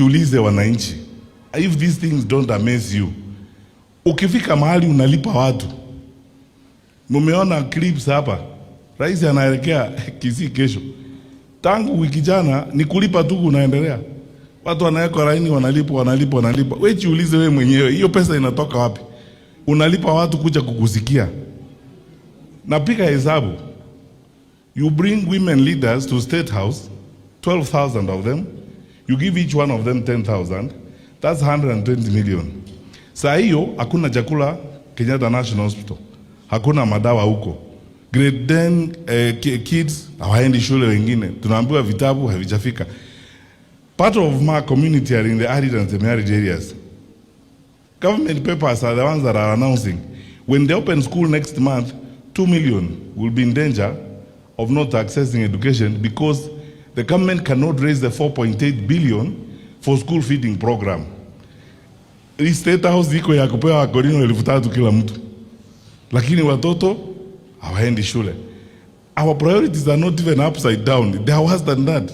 Tuulize wananchi, if these things don't amaze you, ukifika mahali unalipa watu. Mumeona clips hapa, rais anaelekea Kisii kesho. Tangu wiki jana ni kulipa tu kunaendelea, watu wanawekwa laini, wanalipwa, wanalipwa, wanalipwa. Wewe jiulize wewe mwenyewe, hiyo pesa inatoka wapi? Unalipa watu kuja kukusikia. Napiga hesabu, you bring women leaders to State House, 12,000 of them. You give each one of them 10,000. That's 120 million. Saa hiyo hakuna chakula Kenyatta National Hospital, hakuna madawa huko. Grade 10 kids hawaendi shule, wengine tunaambiwa vitabu havijafika. Part of my community are in the arid and semi-arid areas. Government papers are the ones that are announcing when they open school next month, 2 million will be in danger of not accessing education because the government cannot raise the 4.8 billion for school feeding program. Hii State House iko ya kupewa wakorino 3,000 kila mtu, lakini watoto hawaendi shule. Our priorities are not even upside down, they are worse than that.